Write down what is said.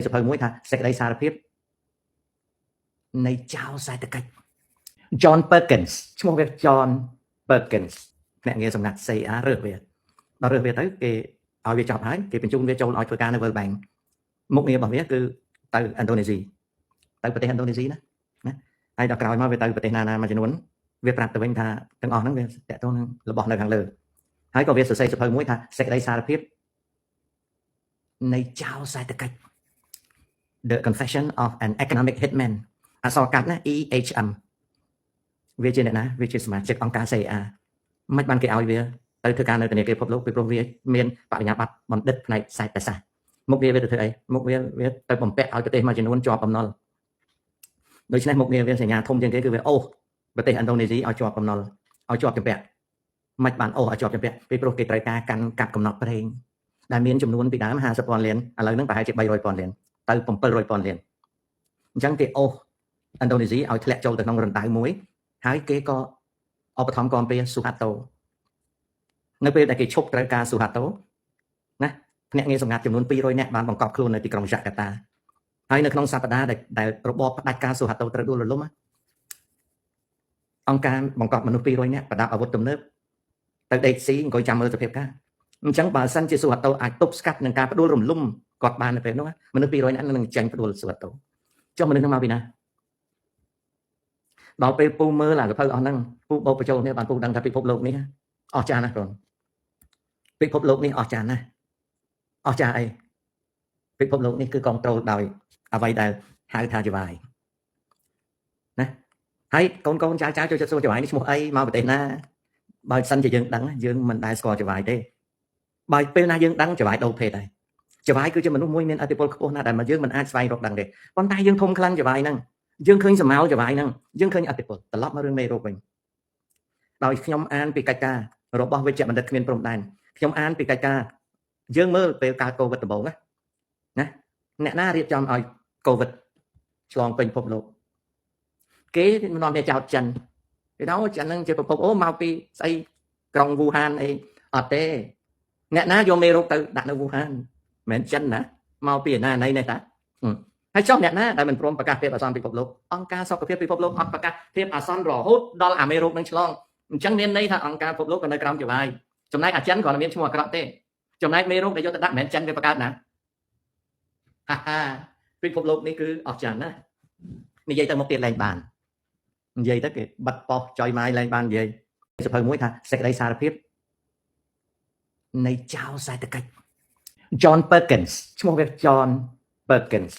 សភៅមួយថាសេចក្តីសារភាពនៃចៅសេដ្ឋកិច្ច John Perkins ឈ្មោះវា John Perkins ភ្នាក់ងារសម្ងាត់ CIA រើសវាដល់រើសវាទៅគេឲ្យវាចប់ហើយគេបញ្ជូនវាចូលឲ្យធ្វើការនៅ World Bank មុខងាររបស់វាគឺទៅឥណ្ឌូនេស៊ីទៅប្រទេសឥណ្ឌូនេស៊ីណាណាហើយដល់ក្រោយមកវាទៅប្រទេសណាណាមួយចំនួនវាប្រាប់ទៅវិញថាទាំងអស់ហ្នឹងវាតកតងនឹងរបស់នៅខាងលើហើយក៏វាសរសេរសភៅមួយថាសេចក្តីសារភាពនៃចៅសេដ្ឋកិច្ច The Confession of an Economic Hitman អក្សរកាត់ណា EHM វាជាអ្នកណាវាជាសមាជិកអង្គការ CIA មិនបានគេឲ្យវាទៅធ្វើការនៅធនាគារពិភពលោកពីព្រោះវាមានបរិញ្ញាបត្របណ្ឌិតផ្នែកសេដ្ឋសាស្ត្រមុខងារវាទៅធ្វើអីមុខវាវាទៅបំពាក់ឲ្យប្រទេសមួយចំនួនជាប់បំណុលដូច្នេះមុខងារវាសញ្ញាធំជាងគេគឺវាអូសប្រទេសឥណ្ឌូនេស៊ីឲ្យជាប់បំណុលឲ្យជាប់ជំពាក់មិនបានអូសឲ្យជាប់ជំពាក់ពីព្រោះគេត្រូវការកាន់កាប់កំណត់ប្រេងដែលមានចំនួនពីដើម50ពាន់លានឥឡូវហ្នឹងប្រហែលជា300ពាន់លានទៅ700ពាន់លានអញ្ចឹងគេអូសឥណ្ឌូនេស៊ីឲ្យធ្លាក់ចូលទៅក្នុងរណ្ដៅមួយហើយគេក៏ឧបត្ថម្ភគាំពារស៊ូហាតូនៅពេលដែលគេឈប់ត្រូវការស៊ូហាតូណាភ្នាក់ងារសម្ងាត់ចំនួន200នាក់បានបង្កប់ខ្លួននៅទីក្រុងយ៉ាកាតាហើយនៅក្នុងសប្តាហ៍ដែលរបបផ្ដាច់ការស៊ូហាតូត្រូវដួលរលំអង្គការបង្កប់មនុស្ស200នាក់ប្រដាប់អាវុធទំនើបទៅដេកស៊ីអង្គុយចាំមើលសភាពការអញ្ចឹងបើសិនជាស៊ូហាតូអាចទប់ស្កាត់នឹងការផ្ដួលរំលំគាត់បាននៅពេលនោះមនុស្ស200នាក់នឹងចាញ់ផ្ដួលស៊ូហាតូចុះមនុស្សនឹងមកពីណាដល់ពេលពូមើលអាសភៅអស់ហ្នឹងពូបោកបញ្ចូលគ្នាបានពូដឹងថាពិភពលោកនេះអស្ចារ្យណាស់បងពិភពលោកនេះអស្ចារ្យណាស់អស្ចារ្យអីពិភពលោកនេះគឺគ្រប់គ្រងដោយអ្វីដែលហៅថាចវាយណាហើយកូនកូនចៅចៅចូលចិត្តសួរចវាយនេះឈ្មោះអីមកប្រទេសណាបើសិនជាយើងដឹងយើងមិនដែលស្គាល់ចវាយទេបើពេលណាយើងដឹងចវាយដូរភេទហើយចវាយគឺជាមនុស្សមួយមានឥទ្ធិពលខ្ពស់ណាស់ដែលមកយើងមិនអាចស្វែងរកដឹងទេប៉ុន្តែយើងធំខ្លាំងចវាយហ្នឹងយើងឃើញសមោលចវាយហ្នឹងយើងឃើញឥទ្ធិពលត្រឡប់មករឿងមេរោគវិញដោយខ្ញុំអានពីកិច្ចការរបស់វិជ្ជបណ្ឌិតគ្មានព្រំដែនខ្ញុំអានពីកិច្ចការយើងមើលពេលកើតកូវីដដំបូងណាណាអ្នកណារៀបចំឲ្យកូវីដឆ្លងពេញពិភពលោកគេនាំគ្នាចោទចិនគេថាអូចិនហ្នឹងជាប្រភពអូមកពីស្អីក្រុងវូហានអីអត់ទេអ្នកណាយកមេរោគទៅដាក់នៅវូហានមិនមែនចិនណាមកពីណាណីនេះតាហើយចុះអ្នកណាដែលមិនព្រមប្រកាសភាពអាសន្នពិភពលោកអង្គការសុខភាពពិភពលោកអត់ប្រកាសភាពអាសន្នរហូតដល់អាមេរោគនឹងឆ្លងអញ្ចឹងមានន័យថាអង្គការពិភពលោកក៏នៅក្រោមចវាយចំណែកអាចិនគ្រាន់តែមានឈ្មោះអាក្រក់ទេចំណែកមេរោគដែលយកទៅដាក់មិនមែនចិនវាបង្កើតណាហាហាពិភពលោកនេះគឺអស្ចារ្យណាស់និយាយទៅមុខទៀតលែងបាននិយាយទៅគេបិទប៉ុស្តិ៍ចុយម៉ាយលែងបាននិយាយសភៅមួយថាសេចក្តីសារភាពនៃចៅសេដ្ឋកិច្ច John Perkins ឈ្មោះវា John Perkins